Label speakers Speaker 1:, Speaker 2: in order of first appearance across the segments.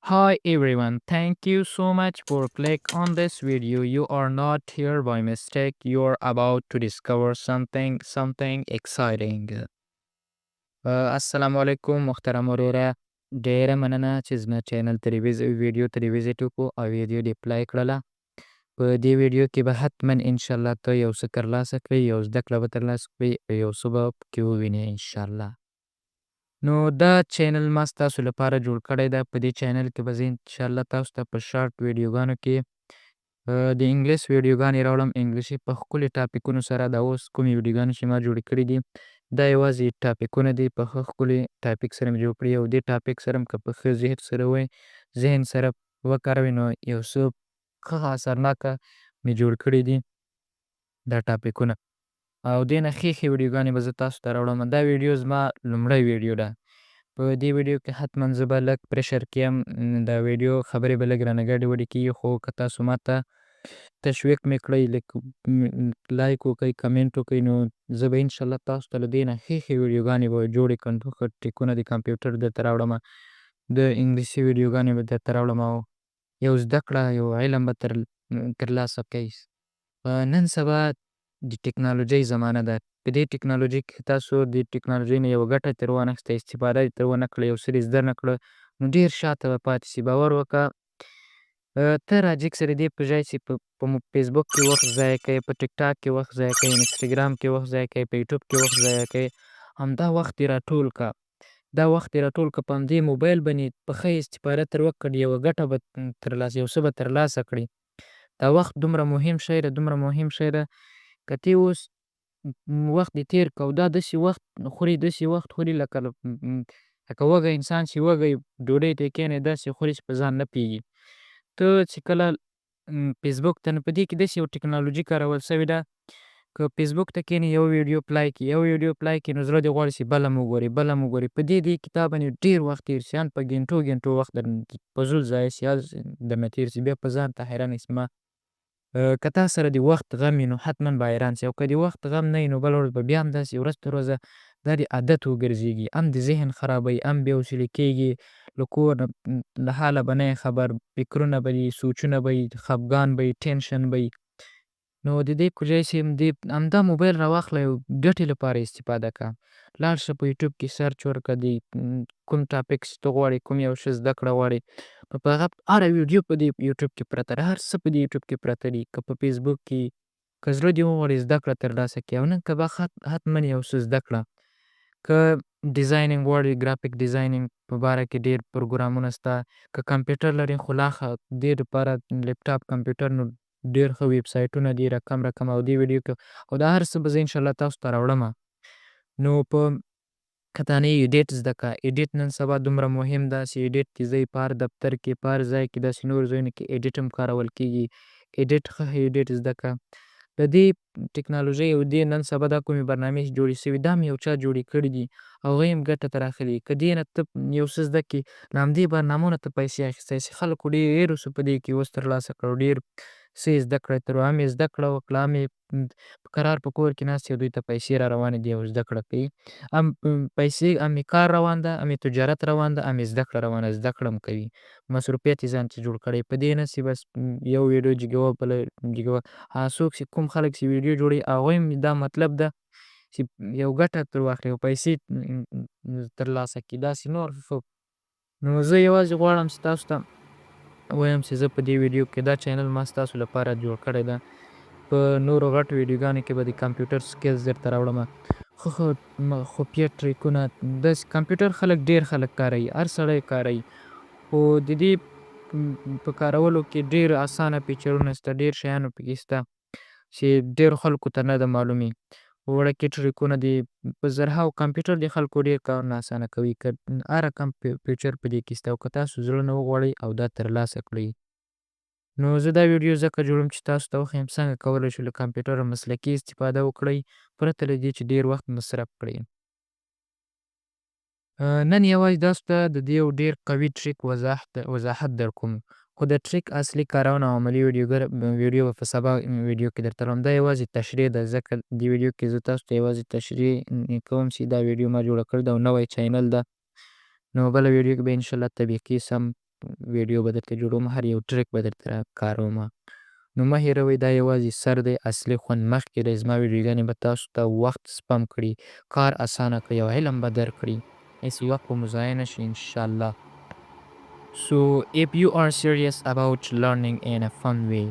Speaker 1: Hi everyone, thank you so much for click on this video. You are not here by mistake. You are about to discover something exciting. السلام علیکم محترم وروره، ډیره مننه چې زما چینل ته ویډیو ته visit وکړو او ویډیو دې پلی کړله. په دې ویډیو کې به حتما انشاءالله ته یو څه ترلاسه کړې، یو زده کړه به ترلاسه کړې او یو څه به پکې ووینې انشاءالله. نو دا چینل ما ستاسو لپاره جوړ کړی ده. په دې چینل کې به زه انشاءالله تاسو ته په شارټ ویډیوګانو کې د انګلیس ویډیوګانې راوړم، انګلیسي په ښکلي ټاپکونو سره. دا اوس کومې ویډیوګانې چې ما جوړې کړې دي، دا یوازې ټاپکونه دي، په ښه ښکلي ټاپک سره مې جوړ کړي، او دې ټاپک سره که په ښه ذهن سره وي ذهن سره وکاروي، نو یو څه ښه اثرناکه مې جوړ کړي دي دا ټاپکونه، او دې نه ښې ښې ویډیوګانې به زه تاسو ته راوړم. دا ویډیو زما لومړۍ ویډیو ده. په دې ویډیو کې حتما زه به لږ pressure کې یم، دا ویډیو خبرې به لږ رانه ګډې وډې کېږي، خو که تاسو ما ته تشویق مې کړئ، لږ لایک وکړئ، کمنټ وکړئ، نو زه به انشاءالله تاسو ته له دې نه ښې ښې ویډیوګانې به جوړې کړم، ښه ټریکونه د کمپیوټر درته راوړم، د انګلیسي ویډیوګانې به درته راوړم، او یو زده کړه یو علم به ترلاسه کړئ. نن سبا د ټکنالوژۍ زمانه ده. په دې ټکنالوژۍ کې تاسو د ټکنالوژۍ نه یوه ګټه ترې وانخیسته، استفاده یې ترې ونه کړه، یو څه دې زده نه کړه، نو ډېر شاته به پاتې شې. باور وکړه، ته راجیګ سه د دې په ځای چې په فیسبوک کې وخت ضایع کوې، په ټیک ټاک کې وخت ضایع کوې، انسټاګرام کې وخت ضایع کوې، په یوټیوب کې وخت ضایع کوې، همدا وخت دې راټول کړه. دا وخت دې راټول کړه، په همدې موبایل باندې په ښه استفاده ترې وکړه، یوه ګټه به ترلاسه، یو څه به ترلاسه کړې. دا وخت دومره مهم شی ده، دومره مهم شی ده، که ته اوس وخت دې تېر کړه، او دا داسې وخت خوري، داسې وخت خوري لکه وږی انسان چې وږی ډوډۍ ته کښېني، داسې خوري چې په ځان نه پوهېږي. ته چې کله فیسبوک ته، نو په دې کې داسې یو ټکنالوژي کارول شوې ده، که فیسبوک ته کښېنې، یوه ویډیو پلی کړې، یوه ویډیو پلی کړې، نو زړه دې غواړي چې بله هم وګورې، بله هم وګورې. په دې کتاب باندې ډېر وخت تېر شي، ان په ګنټو ګنټو وخت فضول ضایع شي، درنه تېر شي، بیا په ځان ته حیران شې. ما که تا سره د وخت غم وي، نو حتما به حیران شې، او که د وخت غم نه وي، نو بله ورځ به بیا همداسې ورځ تر ورځه دا د عادت وګرځېږي، هم د ذهن خرابوي، هم بې حوصلې کېږي، له کور له حاله به نه یې خبر، فکرونه به وي، سوچونه به وي، خفګان به وي، ټینشن به وي. نو د دې په ځای چې همدا موبایل راواخله، یو ګټې لپاره استفاده کړه. لاړ شه په یوټیوب کې search ورکړه، د کوم ټاپک چې ته غواړې، کوم یو څه زده کړه غواړې، نو په هغه هره ویډیو په دې یوټیوب کې پرته ده، هر څه په دې یوټیوب کې پراته دي، که په فیسبوک کې، که زړه دې وغواړي زده کړه ترلاسه کړې، او نن که به حتما یو څه زده کړه. که designing غواړې، graphic designing په باره کې ډېر پروګرامونه شته. که کمپیوټر لرې خو لا ښه، دې دپاره لپټاپ کمپیوټر نو ډېر ښه ویب سایټونه دي، رقم رقم، او دې ویډیو کې او دا هر څه به زه انشاءالله تاسو ته راوړم. نو په که تا نه edit زده کړه، edit نن سبا دومره مهم ده چې edit دې ځای په هر دفتر کې، په هر ځای کې، داسې نورو ځایونو کې edit هم کارول کېږي. edit، ښه edit زده کړه. د دې ټکنالوژۍ او دې نن سبا دا کومې برنامې چې جوړې شوي، دا هم یو چا جوړې کړي دي، هغوی هم ګټه ترې اخلي. که دې نه ته یو څه زده کړې، له همدې برنامو نه ته پیسې اخیستی شې. خلکو ډېرو څه په دې کې اوس ترلاسه کړل، ډېر څه یې زده کړه، هم یې زده کړه وکړه، هم یې په کرار په کور کې ناست دي او دوی ته پیسې را روانې دي او زده کړه کوي. هم پیسې، هم یې کار روان ده، هم یې تجارت روان ده، هم یې زده کړه روانه، زده کړه هم کوي، مصروفیت یې ځان ته جوړ کړی. په دې نه چې بس یو ویډیو جګوه، بله جګوه. هغه څوک چې کوم خلک چې ویډیو جوړوي، هغوی هم دا مطلب ده چې یو ګټه ترې واخلي او پیسې ترلاسه کړي، داسې نور. نو زه یوازې غواړم چې تاسو ته ووایم چې زه په دې ویډیو کې دا چینل ما ستاسو لپاره جوړ کړی ده. په نورو غټو ویډیوګانو کې به د کمپیوټر skills درته راوړم، ښه ښه خفیه ټریکونه. داسې کمپیوټر خلک ډېر خلک کاروي، هر سړی کاروي، خو د دې په کارولو کې ډېر اسانه فیچرونه شته، ډېر شیانو پکې شته چې ډېرو خلکو ته نه ده معلومې. وړکي ټریکونه دي په زرهاو، کمپیوټر د خلکو ډېر کارونه اسانه کوي، که هر رقم feature په دې کې شته، او که تاسو زړه نه وغواړئ او دا ترلاسه کړئ. نو زه دا ویډیو ځکه جوړوم چې تاسو ته وښیم څنګه کولی شو له کمپیوټره مسلکي استفاده وکړئ، پرته له دې چې ډېر وخت مصرف کړئ. نن یوازې تاسو ته د دې یو ډېر قوي trick وضاحت درکوم، خو د trick اصلي کارونه او عملي ویډیو به په سبا ویډیو کې درته راوړم. دا یوازې تشریح ده، ځکه دې ویډیو کې زه تاسو ته یوازې تشریح کوم چې دا ویډیو ما جوړه کړې ده او نوی چینل ده. نو بله ویډیو کې به انشاءالله طبیقي سم ویډیو به درته جوړوم، هر یو trick به درته کاروم. نو مه هېروئ، دا یوازې سر دی، اصلي خوند مخکې دی. زما ویډیوګانې به تاسو ته وخت سپم کړي، کار اسانه کړي او علم به درکړي. هېڅ وخت به مو ضایع نه شي انشاءالله. So if you are serious about learning in a fun way,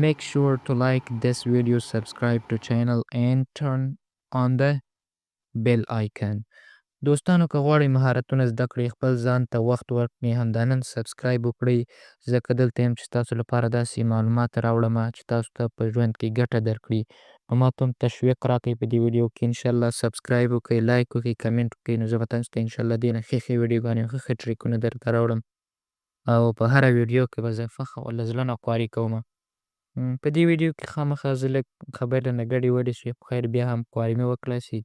Speaker 1: make sure to like this video, subscribe to channel and turn on the bell icon. دوستانو، که غواړئ مهارتونه زده کړئ، خپل ځان ته وخت ورکړئ، همدا نن subscribe وکړئ، ځکه دلته یم چې ستاسو لپاره داسې معلومات راوړم چې تاسو ته په ژوند کې ګټه درکړي. نو ماته هم تشویق راکړئ په دې ویډیو کې. انشاءالله subscribe وکړئ، like وکړئ، comment وکړئ، نو زه به تاسو ته انشاءالله دې نه ښې ښې ویډیوګانې او ښه ښه trick ونه درته راوړم او په هره ویډیو کې به زه فخر له زړه نه خواري کوم. په دې ویډیو کې خامخا زه لږ خبرې رانه ګډې وډې شوې، خو خیر، بیا هم خواري مې وکړه چې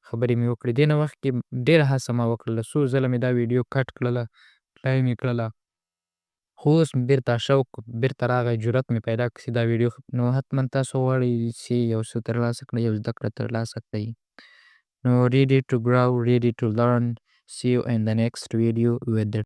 Speaker 1: خبرې مې وکړې. دې نه مخکې ډېره هڅه ما وکړله، څو ځله مې دا ویډیو cut کړله، play مې کړله، خو اوس بېرته شوق بېرته راغی، جرأت مې پیدا کړ چې دا ویډیو. نو حتما تاسو غواړئ چې یو څه ترلاسه کړئ، یو زده کړه ترلاسه کړئ. نو ready to grow, ready to learn. See you in the next video with the